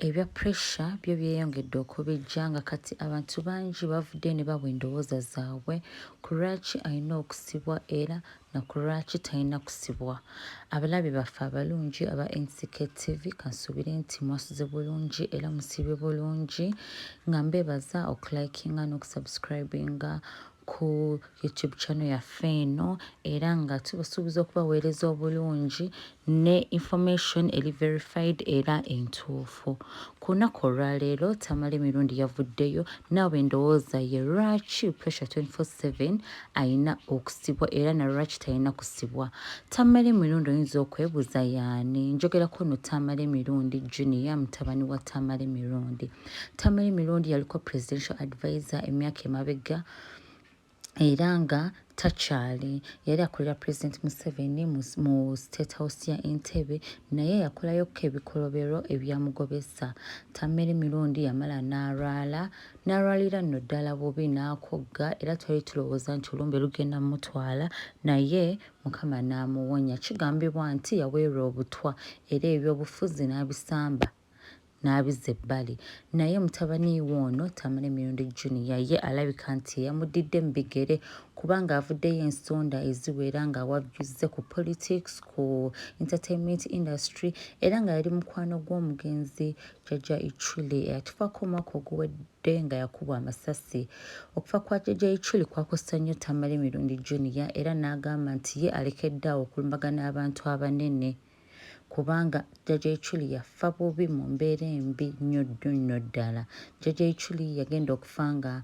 Ebya Pressure byo byeyongedde okubijja nga kati abantu bangi bavuddeyo ne bawa endowooza zaabwe ku lwaki alina okusibwa era na ku lwaki talina kusibwa. Abalabi baffe abalungi aba NCK TV kansuubire nti mwasuze bulungi era musiibye bulungi nga mbeebaza okulikinga n'okusubscribinga ku YouTube channel yaffe eno era nga tubasuubiza okubaweereza obulungi ne information eri verified era entuufu. Ku lunaku olwaleero Tamale Mirundi yavuddeyo naawe endowooza ye lwaki Pressure 24/7 alina okusibwa era na lwaki talina kusibwa. Tamale Mirundi oyinza okwebuuza yaani? Njogerako no Tamale Mirundi Junior mutabani wa Tamale Mirundi. Tamale Mirundi yaliko presidential advisor emyaka emabega era nga takyali yali akolera President Museveni mu State House ya Entebbe naye yakolayokko ebikolobero ebyamugobesa. Tamale Mirundi yamala n'alwala n'alwalira nno ddala bubi n'akogga era twali tulowooza nti olumbe lugenda mutwala naye Mukama n'amuwonya. Kigambibwa nti yaweerwa obutwa era ebyobufuzi n'abisamba n'abizza ebbali. Naye mutabani we ono Tamale Mirundi Junior ye alabika nti yamuddidde mu bigere kubanga avuddeyo ensonda eziwera ng'awajjuzze ku politics, ku entertainment industry era nga yali mukwano gw'omugenzi Jjajja Ichuli eyatufaako omwaka oguwedde nga yakubwa amasasi. Okufa kwa Jjajja Ichuli kwakosa nnyo Tamale Mirundi Junior era n'agamba nti ye alekedde awo okulumbagana abantu abanene. Kubanga Jjajja Ichuli yafa bubi mu mbeera embi nnyo nnyo nnyo ddala. Jjajja Ichuli yagenda okufa nga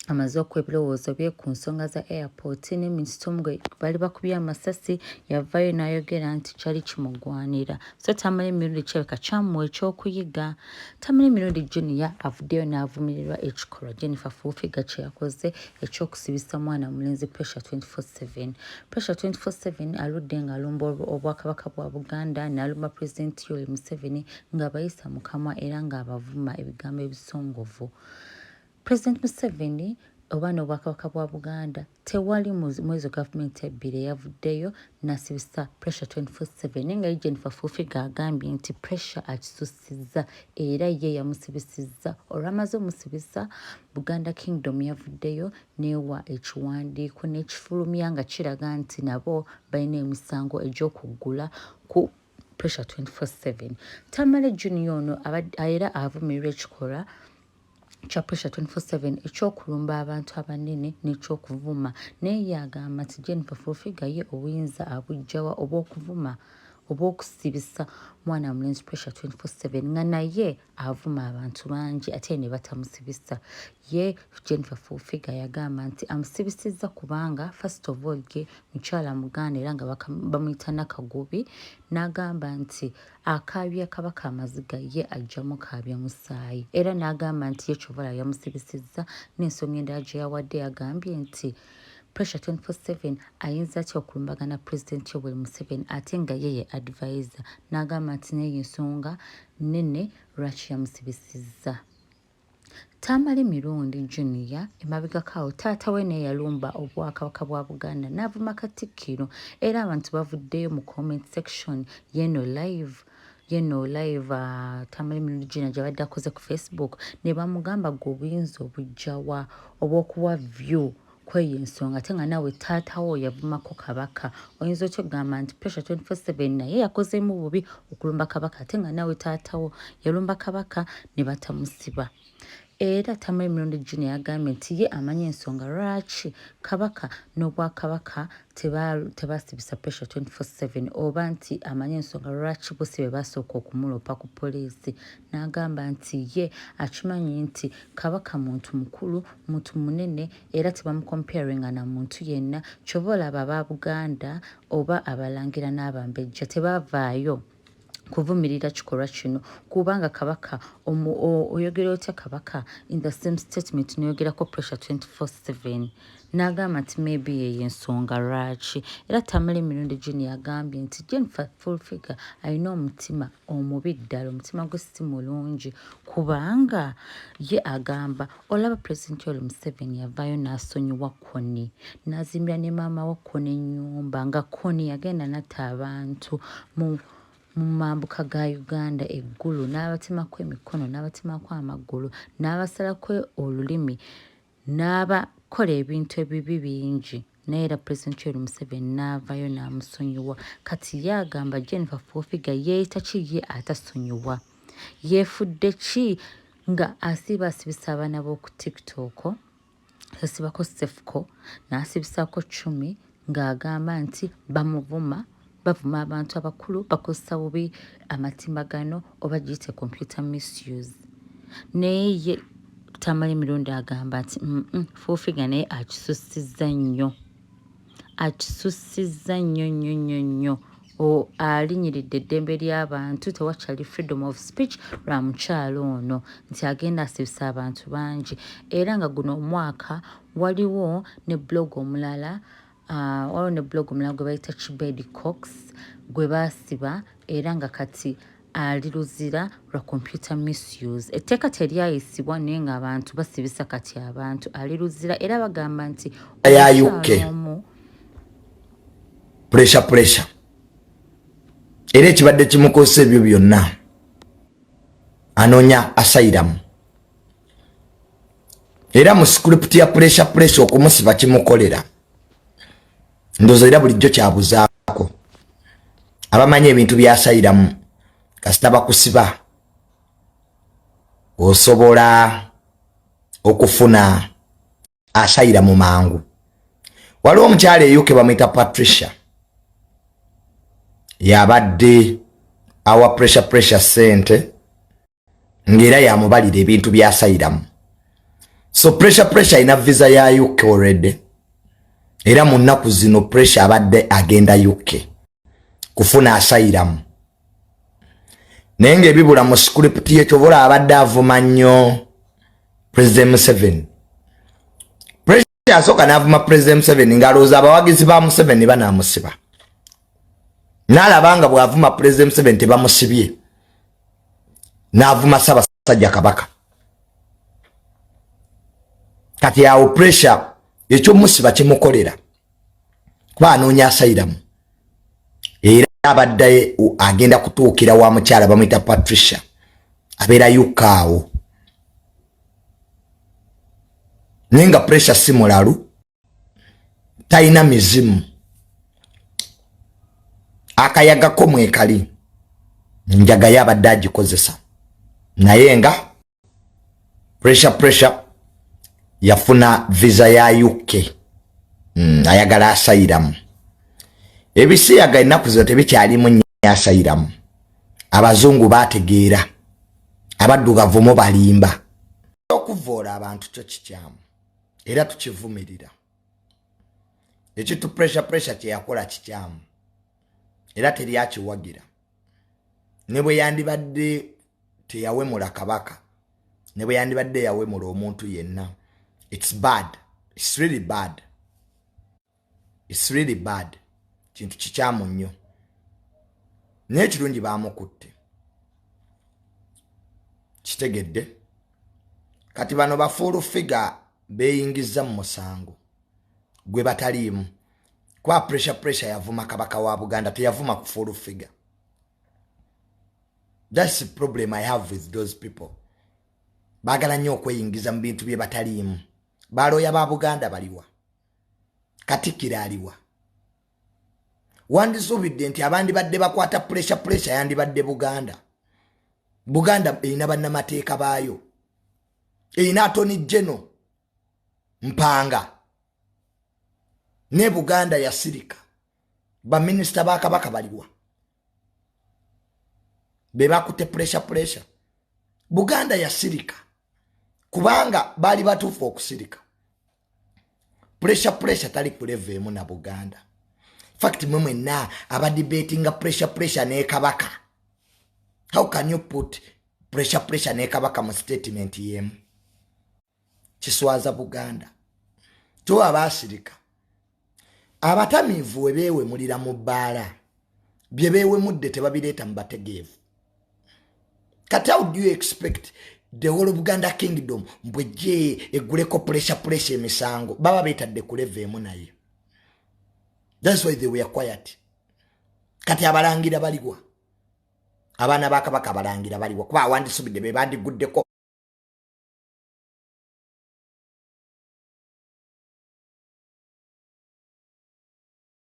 amaze okuwa ebirowoozo bye ku nsonga za airport ne minisita omu gwe baali bakubye amasasi yavaayo n'ayogera nti kyali kimugwanira. So Tamale Mirundi kirabika kyamuwa ekyokuyiga. Tamale Mirundi Junior avuddeyo n'avumirirwa ekikolwa Jennifer Full Figure kye yakoze eky'okusibisa mwana mulenzi Pressure 24/7. Pressure 24/7 aludde ng'alumba Obwakabaka bwa Buganda n'alumba Pulezidenti Yoweri Museveni ng'abayisa mu kamwa era ng'abavuma ebigambo ebisongovu. Pulezidenti Museveni oba n'Obwakabaka bwa Buganda tewali mu ezo gavumenti ebbiri eyavuddeyo n'asibisa Pressure 24/7 naye nga ye Jennifer Full Figure agambye nti Pressure akisussizza era ye yamusibisizza. Olwamaze omusibisa, Buganda Kingdom yavuddeyo n'ewa ekiwandiiko n'ekifulumya nga kiraga nti nabo balina emisango egy'okuggula ku Pressure 24/7. Tamale Junior ono era avumirirwa ekikolwa kya Pressure 24/7 eky'okulumba abantu abanene n'eky'okuvuma naye ye agamba nti Jennifer Full Figure ye obuyinza abuggyawa obw'okuvuma oba okusibisa mwana mulenzi Pressure 24/7 nga naye avuma abantu bangi ate ne batamusibisa. Ye Jennifer Full Figure yagamba nti amusibisizza kubanga first of all ye mukyala Muganda era nga bamuyita Nakagubi n'agamba nti Akaabya Kabaka amaziga ye ajja mukaabya musaayi era n'agamba nti ye kyova olaba yamusibisizza n'ensonga endala gye yawadde yagambye nti Pressure 24/7 ayinza atya okulumbagana Pulezidenti Yoweri Museveni ate nga ye ye advisor n'agamba nti n'eyo ensonga nnene lwaki yamusibisizza. Tamale Mirundi Junior emabegako awo taata we naye yalumba Obwakabaka bwa Buganda n'avuma Katikkiro era abantu bavuddeyo mu comment section y'eno live y'eno live Tamale Mirundi Junior gy'abadde akoze ku Facebook ne bamugamba gwe obuyinza obuggya wa obw'okuwa view kweyo ensonga ate nga naawe taata wo yavumako Kabaka oyinza otya okugamba nti Pressure 24/7 naye yakozeemu bubi okulumba Kabaka ate nga naawe taata wo yalumba Kabaka ne batamusiba. Era Tamale Mirundi Junior yagambye nti ye amanyi ensonga lwaki Kabaka n'Obwakabaka tebasibisa Pressure 24/7 oba nti amanyi ensonga lwaki bo si be basooka okumuloopa ku poliisi n'agamba nti ye akimanyi nti Kabaka muntu mukulu, muntu munene era tebamucomparinga na muntu yenna kyova olaba aba Buganda oba Abalangira n'Abambejja tebavaayo kuvumirira kikolwa kino kubanga Kabaka oyogera otya Kabaka in the same statement noyogerako Pressure 24/7 n'agamba nti maybe yeyo ensonga lwaki. Era Tamale Mirundi Junior agambye nti Jennifer Full Figure alina omutima omubi ddala, omutima gwe si mulungi kubanga ye agamba olaba Pulezidenti Yoweri Museveni yavaayo n'asonyiwa Kony n'azimbira ne maama wa Kony ennyumba nga Kony yagenda n'atta abantu mu mu mambuka ga Uganda e Gulu n'abatemako emikono n'abatemako amagulu n'abasalako olulimi n'abakola ebintu ebibi bingi naye era Pulezidenti Yoweri Museveni n'avaayo n'amusonyiwa. Kati ye agamba Jennifer Full Figure yeeyita ki ye atasonyiwa? Yeefudde ki nga asiiba asibisa abaana b'oku TikTok? Yasibako Cephco n'asibisako Chumi ng'agamba nti bamuvuma, bavuma abantu abakulu, bakozesa bubi amatimbagano oba giyite computer misuse. Naye ye Tamale Mirundi agamba nti Full Figure naye akisussizza nnyo, akisussizza nnyo nnyo nnyo nnyo. Alinyiridde eddembe ly'abantu, tewakyali freedom of speech lwa mukyala ono nti agenda asibisa abantu bangi. Era nga guno omwaka waliwo ne blog omulala waliwo ne blog omulala gwe bayita Chibedi Cox gwe baasiba era nga kati ali luzira lwa computer misuse. Etteeka teryayisibwa naye ng'abantu basibisa kati abantu ali luzira era bagamba nti ya UK pressure pressure era ekibadde kimukosa ebyo byonna anoonya asylum era mu script ya pressure pressure okumusiba kimukolera ndoza era bulijjo kyabuzaako abamanyi ebintu bya asylum kasita bakusiba osobola okufuna asylum mu mangu. Waliwo omukyala e UK bamuyita Patricia yabadde awa pressure pressure sente ng'era yamubalira ebintu bya asylum. So pressure pressure ina visa ya UK already era mu nnaku zino pressure abadde agenda UK kufuna asylum naye ng'ebibula mu script ye kyobola abadde avuma nnyo President Museveni. Pressure asooka n'avuma President Museveni ng'alowooza abawagizi ba Museveni banaamusiba, n'alaba nga bw'avuma President Museveni tebamusibye, n'avuma Ssaabasajja Kabaka. Kati awo pressure ekyomusiba kimukolera kuba anoonya asylum era abadde agenda kutuukira wa mukyala bamuyita Patricia abeera UK awo, naye nga pressure si mulalu, talina mizimu, akayagako mwekali njaga ye abadde agikozesa naye nga pressure pressure yafuna visa ya UK ayagala asylum. Ebisiyaga ennaku zino tebikyalimu nnyo asylum, abazungu bategeera abaddugavu mu balimba. Okuvoola abantu kyo kikyamu era tukivumirira. Ekintu pressure pressure kyeyakola kikyamu era teri akiwagira, ne bwe yandibadde teyawemula Kabaka, ne bwe yandibadde yawemula omuntu yenna, it's bad, it's really bad, it's really bad. Kintu kikyamu nnyo naye ekirungi bamukutte kitegedde. Kati bano ba Full Figure beeyingiza mu musango gwe bataliimu kuba pressure pressure yavuma Kabaka wa Buganda, teyavuma ku Full Figure. That's the problem I have with those people, baagala nnyo okweyingiza mu bintu bye bataliimu. Balooya ba Buganda baliwa? Katikkiro aliwa? Wandisuubidde nti abandibadde bakwata pressure pressure yandibadde Buganda. Buganda erina bannamateeka baayo, erina Attorney General Mpanga, ne Buganda yasirika. Baminisita ba Kabaka baliwa? Be bakutte pressure pressure. Buganda yasirika kubanga baali batuufu okusirika. Pressure pressure tali ku level emu na Buganda. Fact, mwe mwenna abadebatinga pressure pressure ne Kabaka, how can you put pressure pressure ne Kabaka mu statement yemu? Kiswaza Buganda. To abaasirika abatamiivu we beewemulira mu bbaala, bye beewemudde tebabireeta mu bategeevu. Kati how do you expect the whole Buganda Kingdom mbwejje egguleko pressure pressure emisango? Baba beetadde ku level emu naye. That's why they were quiet. Kati abalangira baliwa? Abaana ba Kabaka abalangira baliwo? Kuba awandisubidde be bandiguddeko.